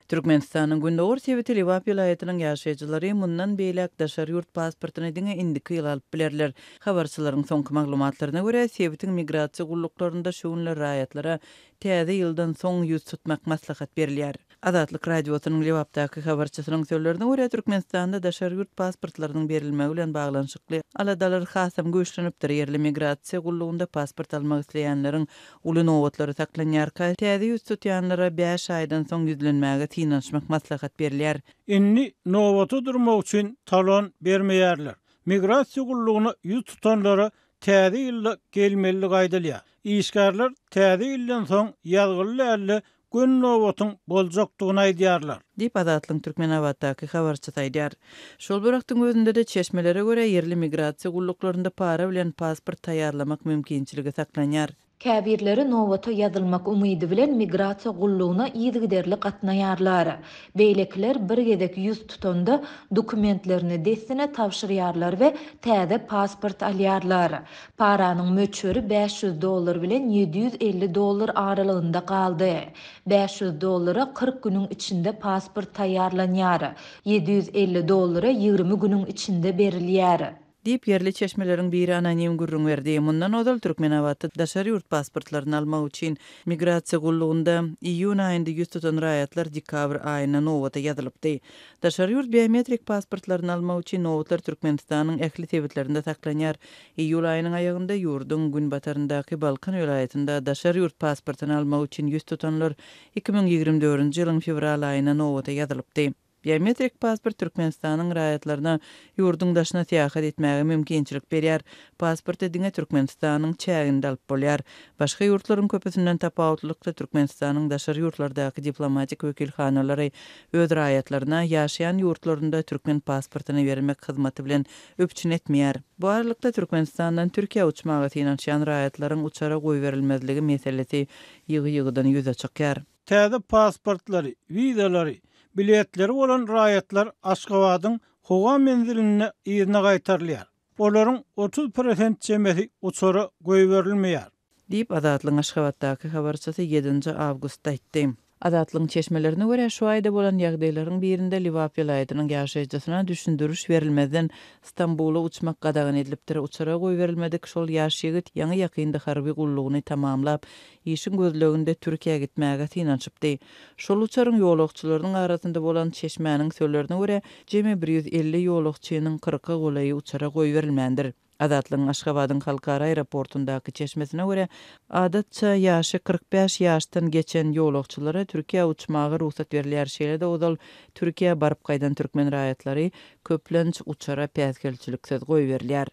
Türkmenistanyň gündogar sebiti Lebap welaýatynyň ýaşaýjylary mundan beýläk daşary ýurt pasportyny diňe indiki ýyl alyp bilerler. Habarçylaryň soňky maglumatlaryna görä, sebitiň migrasiýa gulluklarynda şu günler raýatlara Täze ýyldan soň ýüz tutmak maslahat berilýär. Azatlyk Radiosynyň Lebapdaky habarçysynyň sözlerine görä, Türkmenistanda daşary ýurt pasportlarynyň berilmegi bilen baglanyşykly aladalar hasam güýçlenipdir, ýerli migrasiýa gullugynda pasport almak isleýänleriň uly nobatlary saklanýarka, täze ýüz tutýanlara bäş aýdan soň ýüzlenmäge synanyşmak maslahat berilýär. Indi nobata durmak üçin talon bermeýärler. Migrasiýa gullugyna ýüz tutanlara täze ýylda gelmelidigi aýdylýar. Işgärler täze ýyldan soň ýazgyly däl-de, göni nobatyň boljakdygyny aýdýarlar. Diýip, Azatlygyň Türkmenabatdaky habarçysy aýdýar. Şol bir wagtyň özünde-de, çeşmelere görä, ýerli migrasiýa gulluklarynda para bilen pasport taýýarlamak mümkinçiligi saklanýar. Käbirleri nobata ýazylmak umydy bilen migrasiýa gullugyna yzygiderli gatnaýarlar. Beýlekiler bir gezek ýüz tutanda, dokumentlerini dessine tabşyrýarlar we täze pasport alýarlar. Paranyň möçberi 500 dollar bilen 750 dollar aralygynda galdy. 500 dollara 40 günüň içinde pasport taýýarlanýar, 750 dollara 20 günüň içinde berilýär. Diýip, ýerli çeşmeleriň biri anonim gürrüň berdi. Mundan ozal Türkmenabatda daşary ýurt pasportlaryny almak üçin migrasiýa gullugynda iýun aýynda ýüz tutan raýatlar dekabr aýynda nobata ýazylypdy. Daşary ýurt biometrik pasportlaryny almak üçin nobatlar Türkmenistanyň ähli sebitlerinde saklanýar. Iýul aýynyň aýagynda ýurduň günbataryndaky Balkan welaýatynda daşary ýurt pasportyny almak üçin ýüz tutanlar 2024-nji ýylyň fewral aýynda nobata ýazylypdy. Biometrik pasport Türkmenistanyň raýatlaryna ýurduň daşyna syýahat etmäge mümkinçilik berýär. Pasporty diňe Türkmenistanyň çäginde alyp bolýar. Başga ýurtlaryň köpüsinden tapawutlylykda Türkmenistanyň daşary ýurtlardaky diplomatik wekilhanalary öz raýatlaryna ýaşaýan ýurtlarynda türkmen pasportyny bermek hyzmaty bilen üpjün etmeýär. Bu aralykda Türkmenistandan Türkiýä uçmaga synanyşýan raýatlaryň uçara goýberilmezligi meselesi ýygy-ýygydan ýüze çykýar. Täze pasportlary, wizalary, biletleri bolan raýatlar Aşgabadyň howa menzilinde yzyna gaýtarylýar. Olaryň 30 prosent çemesi uçara goýberilmeýär. Diýip, Azatlygyň Aşgabatdaky habarçysy ýedinji awgustda aýtdy. Azatlygyň çeşmelerine görä, şu aýda bolan ýagdaýlaryň birinde Lebap welaýatynyň ýaşaýjysyna düşündiriş berilmezden Stambula uçmak gadagan edilipdir. Uçara goýberilmedik şol ýaş ýigit ýaňy-ýakynda harby gullugyny tamamlap, işiň gözleginde Türkiýä gitmäge synanyşypdy. Şol uçaryň ýolagçylarynyň arasynda bolan çeşmäniň sözlerine görä, jemi 150 ýolagçynyň kyrka golaýy uçara goýberilmändir. Azatlygyň Aşgabadyň halkara aeroportundaky çeşmesine görä, adatça ýaşy 45 ýaşdan geçen ýolagçylara Türkiýä uçmaga rugsat berilýär, şeýle-de ozal Türkiýä baryp gaýdan türkmen raýatlary köplenç uçara päsgelçiliksiz goýberilýär.